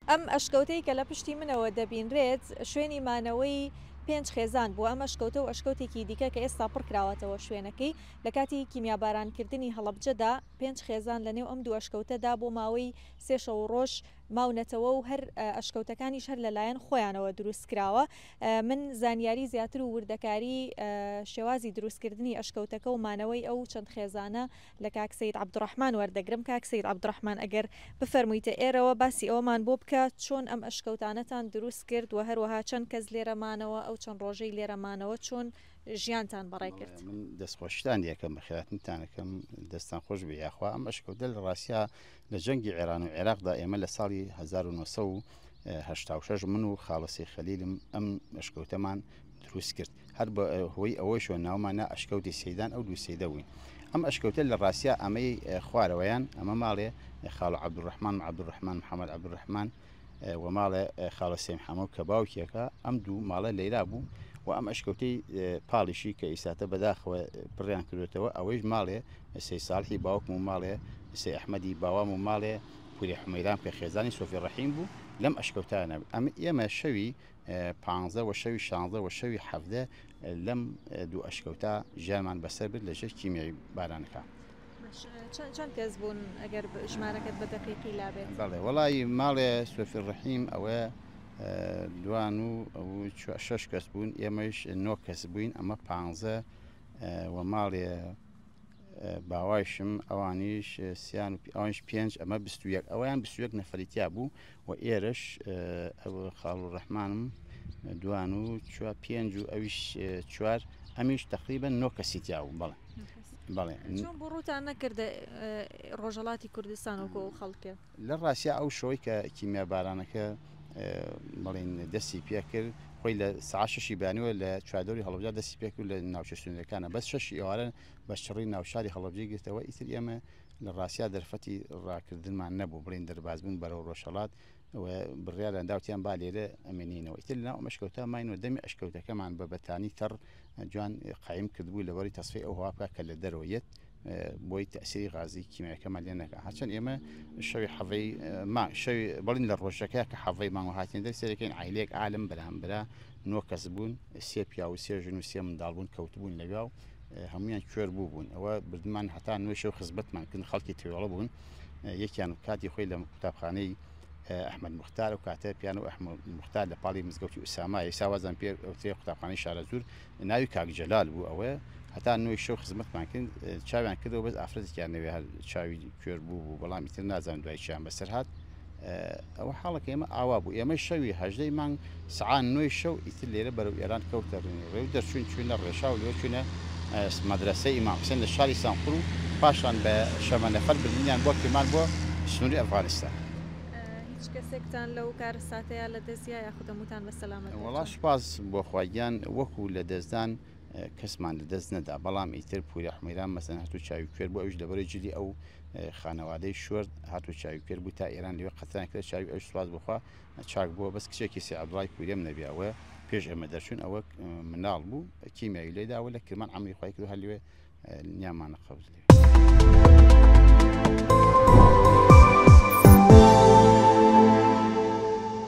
ئەم ئەشکەوتەی کە لە پشتی منەوە دەبینرێت شوێنی مانەوەی پێنج خێزان بووە، ئەم ئەشکەوتە و ئەشکەوتێکی دیکە کە ئێستا پڕکراوەتەوە شوێنەکەی لە کاتی کیمیابارانکردنی هەڵەبجەدا پێنج خێزان لە نێو ئەم دوو ئەشکەوتەدا بۆ ماوەی سێ شەو و ڕۆژ ماونەتەوە و هەر ئەشکەوتەکانیش هەر لەلایەن خۆیانەوە دروستکراوە. من زانیاری زیاتر و وردەکاری شێوازی دروستکردنی ئەشکەوتەکە و مانەوەی ئەو چەند خێزانە لە کاک سەید عەبدوڕەحمان وەردەگرم. کاک سەید عەبدوڕەحمان ئەگەر بفەرموویتە ئێرەوە باسی ئەوەمان بۆ بکە چۆن ئەم ئەشکەوتانەتان دروست کرد و هەروەها چەند کەس لێرە مانەوە، ئەو چەند ڕۆژەی لێرە مانەوە چۆن ژیانتان بەڕێ کرد؟ من دەستخۆشیتان لێکەم، بەخێرهاتنتان ئەکەم، دەستتان خۆش بێ یاخوا. ئەم ئەشکەوتە لە ڕاستیا لە جەنگی عێران و عێراقدا ئێمە لە ساڵی 1986 من و خاڵە سەی خەلیلم ئەم ئەشکەوتەمان دروست کرد. هەر بە هۆی ئەوەیشەوە ناومان نا ئەشکەوتی سەیدان، ئەو دوو سەیدە بووین. ئەم ئەشکەوتە لە ڕاستیا ئەمەی خوارەوەیان ئەمە ماڵێ خاڵە عەبدولڕەحمان و عەبدولڕەحمان محەمەد عەبدولڕەحمان و ماڵێ خاڵە سەیم حەمە کە باوکێکە، ئەم دوو ماڵە لەیرا بوو و ئەم ئەشکەوتەی پاڵیشی کە ئیساتە بەداخەوە پڕیان کردوێتەوە ئەوەیش ماڵێ سەی ساڵحی باوکم و ماڵێ سەی ئەحمەدی باوام و ماڵێ پوری حومەیران کە خێزانی سۆفی ڕەحیم بوو لەم ئەشکەوتانە. ئەم ئێمە شەوی پانزە و شەوی شانزە و شەوی 17 لەم دوو ئەشکەوتە ژیانمان بەسەر برد لە ژێر کیمیاوی بارانەکە. چەند کەس بوون ئەگەر ژمارەکەت بە دەقیقی لابێت؟ بەڵێ وەڵی ماڵێ سۆفی ڕەحیم ئەوە دوان و ئەو شەش کەس بوون، ئێمەش نۆ کەس بووین، ئەمە پانزە و ماڵێ باوایشم ئەوانیش سیان و ئەوانیش پێنج، ئەمە 21، ئەویان 21 نەفەری تیا بوو و ئێرەش ئەو خاڵ و ڕەحمانم دوان و چوار پێنج و ئەویش چوار، ئەمیش تقریبا نۆ کەسی تیا بوو. بەڵێ بەڵێ. چۆن بۆ ڕووتان نەکردە ڕۆژهەڵاتی کوردستان وەکو ئەو خەڵکە؟ لە ڕاستیا ئەو شەوەی کە کیمیا بارانەکە بڵین دەستی پێکرد، خۆی لە ساعت شەشی بەیانیەوە لە چواردەوری هەڵەبجە دەستی پێکرد لە ناوچە سنوورەکانە، بەس شەشی ئێوارە بە چڕی ناوشاری هەڵەبجەی گرتەوە. ئیتر ئێمە لە ڕاستیا دەرفەتی ڕاکردنمان نەبوو بڵین دەربازبوون بەرەو ڕۆژهەڵات و بڕیاریان داوتیان با لێرە ئەمێنینەوە. ئیتر لەناو ئەم ئەشکەوتە ماین و دەمی ئەشکەوتەکەمان بە بەتانی تەڕ جوان قایم کردبوو لەبەری تەسفی ئەو هەوا بکە کە لە دەرەوە یەت بۆی تەسیری غازی کیمیاکەمان لێ نەکا. هەرچەند ئێمە شەوی حەڤەی مانگ شەوی بەڵین لە ڕۆژەکە کە حەڤەی مانگ هاتین دەر سەرەکەین عیلێک عالم بەرامبرا نۆ کەس بوون، سێ پیا و سێ ژن و سێ منداڵ بوون، کەوتبوون لەویا و هەمویان کوێر بوو بوون. ئەوە بردمان هەتا نوێ شەو خزمەتمان کردن، خەڵکی توێڵە بوون. یەکیان کاتی خۆی لە قوتابخانەی ئەحمەد مختار و کاتە پیان و ئەحمەد مختار لە پاڵی مزگەوتی ئوساما ئێستا وازان پێ ئەوترێ قوتابخانەی شارەزوور ناوی کاک جەلال بوو. ئەوە هەتا نوێی شەو خزمەتمان کرد، چاویان کردەوە بەس ئافرەتێکیان نەوێ هەر چاوی کوێر بوو بوو، بەڵام ئیتر نازانم دوای چیان بەسەر هات. ئەوە حاڵەکە ئێمە ئاوا بوو. ئێمە شەوی هەژدەی مانگ سەعات نۆی شەو ئیتر لێرە بەرەو ئێران کەوتە ڕێ و دەرچوین، چوینە ڕێشا و لەوێ چوینە مەدرەسەی ئیمام حوسێن لە شاری سانقور و پاشان بە شەمەنەفەر بردنیان بۆ کرمان بۆ سنووری ئەفغانستان. هیچ کەسێکتان لەو کارەساتەیا لە دەست یا یاخود هەمووتان بە سەلامەت وەڵا دەرچوون؟ سوپاس بۆ خوا گیان وەکوو لە دەستدان کەسمان لە دەست نەدا، بەڵام ئیتر پوورە حومەیران مەسەلەن هەتوو چاوی کوێر بوو، ئەویش لەبەرەی جلی ئەو خانەوادەی شۆرد هاتوو چاوی کوێر بوو تا ئێران لەوێ قەتران کرد چاوی ئەویش سوپاس بۆ خوا چاک بووە. بەس کچێکی سێ عەبدوڵای پوورێم نەبێ ئەوە پێش ئێمە دەرچوون، ئەوە مناڵ بوو کیمیاوی لێدا و لە کرمان عەمری خوای کرد و هەر لەوێ نیامانە قەبز لێ.